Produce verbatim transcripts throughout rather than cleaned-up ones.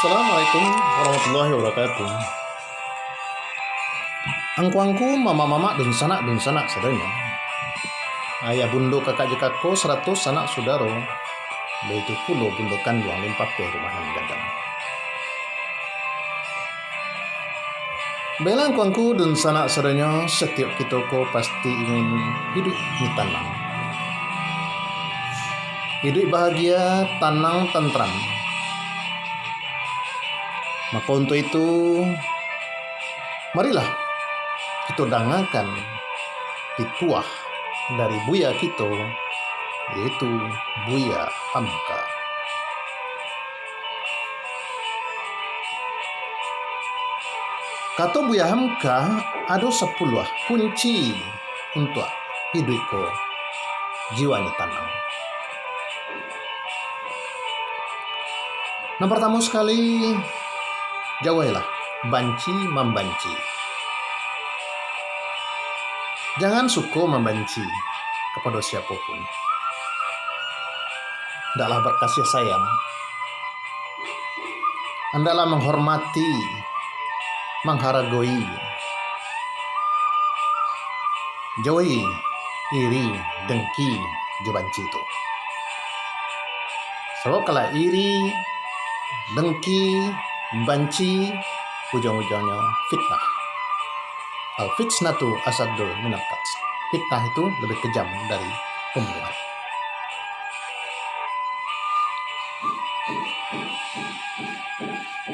Assalamualaikum warahmatullahi wabarakatuh. Angku-angku, mamak-mamak, dunsanak-dunsanak sadonyo. Ayah bundo, kakak jo kako, sarato sanak sudaro, baitu pulo bundo kanduang limpapeh rumah nan gadang. Baiklah angku-angku, dunsanak sadonyo, satiok kito ko pasti ingin iduik ni tanang. Iduik bahagia, tanang, tantram. Mako untuak itu, marilah kito dangakan pituah dari buya kito, yaitu Buya Hamka. Kato Buya Hamka ado sapuluah kunci untuak iduik ko jiwanyo tanang. Nan partamo sakali, jauahilah banci mambanci. Jangan suko mambanci kapado siapo pun. Andaklah bakasiah sayang. Andaklah manghormati, mangharagoi. Jauahi iri, dengki, jo banci tu. Sabab kalau iri, dengki, banci, ujuang-ujuangnyo fitnah. Al-fitnatu asyaddu minal qatl. Fitnah itu lebih kejam dari pembunuhan.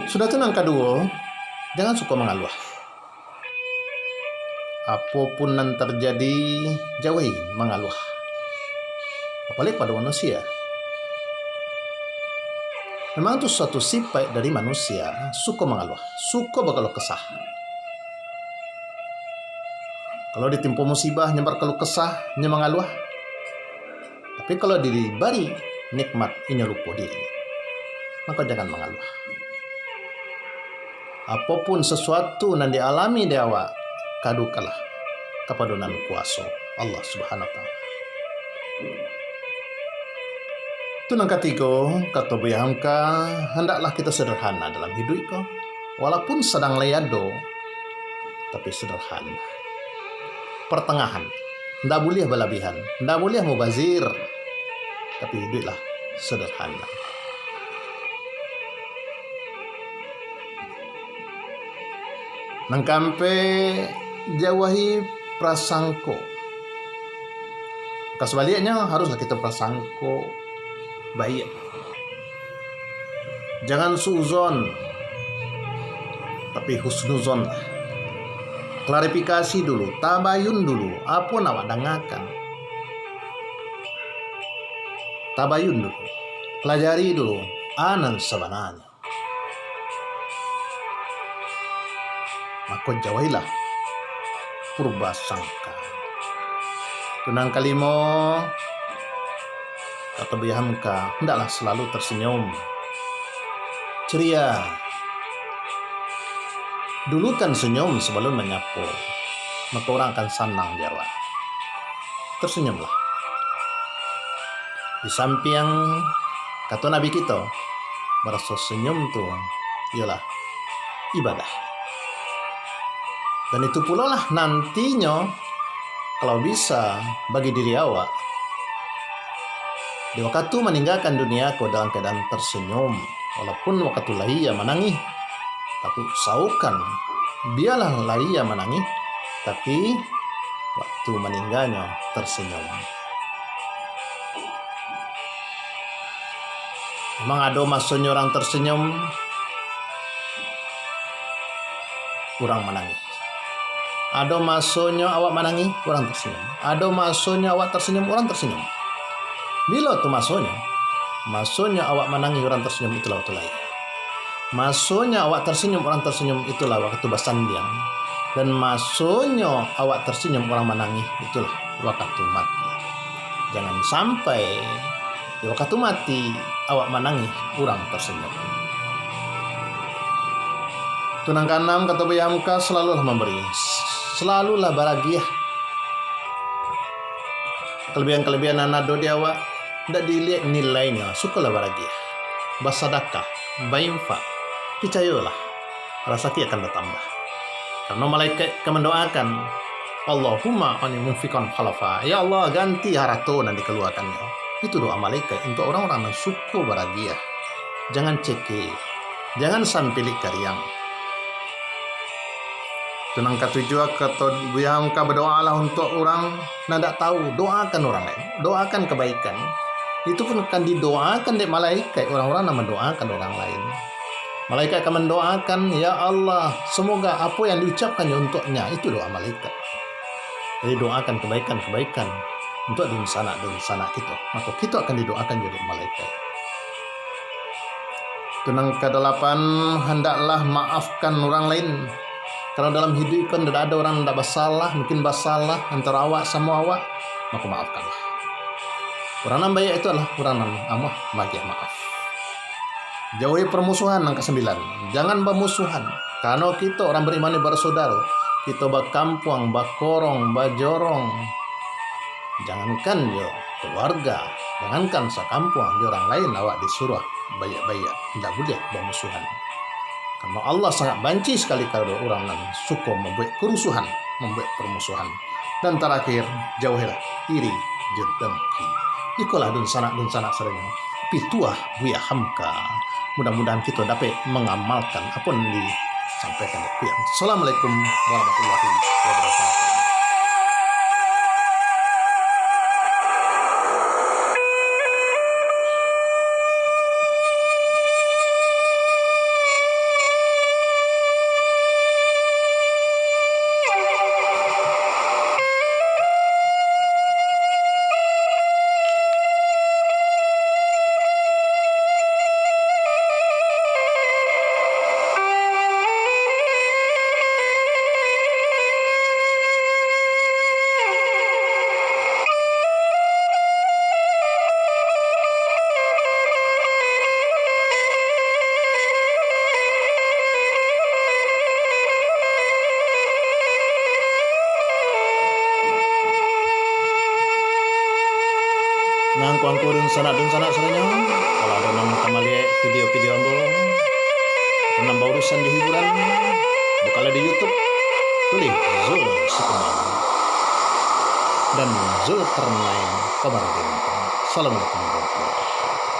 Sudah tu nan kaduo, jangan suko mangaluah. Apo pun nan tarjadi, jauahi mangaluah. Apalagi pado manusia. Memang tu suatu sipaik dari manusia, suko mangaluah, suko bakaluah kesah. Kalau ditimpo musibah, nyo bakaluah kesah, nyo mangaluah. Tapi kalau dibari nikmat, inyo lupo diri. Mako jangan mangaluah. Apo pun sasuatu nan dialami dek awak, kadukanlah kapado Nan Kuaso, Allah Subhanahu wa Taala. Tu nan katigo, kato Buya Hamka, handaklah kito sederhana dalam hiduik ko. Walaupun sadang lai ado, tapi sederhana. Pertengahan. Ndak buliah balabihan, ndak buliah mubazir, tapi hiduiklah sederhana. Nan kaampek, jauahi prasangko. Ka sabaliaknyo, haruslah kito prasangko baiak. Jangan suuzon, tapi husnuzon lah. Klarifikasi dulu, tabayun dulu, apo nan awak dangakan. Tabayun dulu, palajari dulu, a nan sabananyo. Mako jauahilah purba sangka. Tu nan kalimo, kato Buya Hamka, handaklah salalu tersenyum, ceria. Dulukan senyum sabalun manyapo, mako urang akan sanang jawab. Tersenyumlah. Di sampiang kato Nabi kito, baraso senyum tu iyolah ibadah. Dan itu pulolah nantinyo, kalau bisa, bagi diri awak, di wakatu maninggakan dunia ko dalam kaadaan tersenyum, walaupun wakatu lahia manangih, tapi usahokan, bialah lahia manangih, tapi waktu maningganyo tersenyum. Memang ado masonyo urang tersenyum, urang manangih. Ado masonyo awak manangih, urang tersenyum. Ado masonyo awak tersenyum, urang tersenyum. Bilo tu masonyo? Masonyo awak manangih, urang tersenyum, itulah wakatu lahia. Masonyo awak tersenyum, urang tersenyum, itulah wakatu basandiang. Dan masonyo awak tersenyum, urang manangih, itulah wakatu mati. Jangan sampai di wakatu mati, awak manangih, urang tersenyum. Tu nan kaanam, kato Buya Hamka, salalulah mambari, salalulah baragiah. Kalabiahan-kalabiahan nan ado di awak, ndak diliek nilainyo, sukolah baragiah, basadakah, bainfak, Picayolah, rasaki akan batambah. Karano malaikat ka mandoakan, "Allahumma a'ni munfiqan khalafa." Ya Allah, ganti harato nan dikaluakan. Itu doa malaikat untuak urang-urang nan suko baragiah. Jangan cekeh, jangan sampilik kariang. Tu nan katujuah, kato Buya Hamka, badoalah untuak urang nan dak tahu, doakan urang lain, doakan kabaikan. Itu pun kan didoakan dek malaikat, urang-urang nan mandoakan urang lain. Malaikat akan mandoakan, "Ya Allah, semoga apo yang diucapkannyo untuaknya," itu doa malaikat. Jadi, doakan kabaikan-kabaikan untuak dunsanak-dunsanak kito, mako kito akan didoakan juo dek malaikat. Tu nan kadalapan, handaklah maafkan urang lain. Kalau dalam hiduik ko ndak ado urang nan ndak basalah, mungkin basalah antaro awak samo awak, mako maafkanlah. Urang nan baiak itu adalah urang nan amuah maagiah maaf. Jauhi permusuhan, nan kasambilan. Jangan bamusuhan. Karano kito urang bariman ni basaudaro, kito bakampuang, bakorong, bajorong. Jangankan jo kaluarga, jangankan sakampuang, jo urang lain awak disuruah baiak-baiak, indak buliah bamusuhan. Karano Allah sangat banci sakali kalau urang nan suko mambuek karusuhan, mambuek parmusuhan. Dan tarakhir, jauhilah iri jo dengki. Ikolah dunsanak-dunsanak sadonyo, pituah Buya Hamka. Mudah-mudahan kito dapek mangamalkan apo nan disampaikan dek Buya. Assalamualaikum warahmatullahi wabarakatuh. Nah, angku-angku dunsanak-dunsanak sadonyo, kalau ado nan ka maliek video-video ambo, nan baurusan jo hiburan, bukalah di YouTube, tulih Zul Sikumbang dan Zulkarnain Komarudin. Assalamualaikum warahmatullahi wabarakatuh.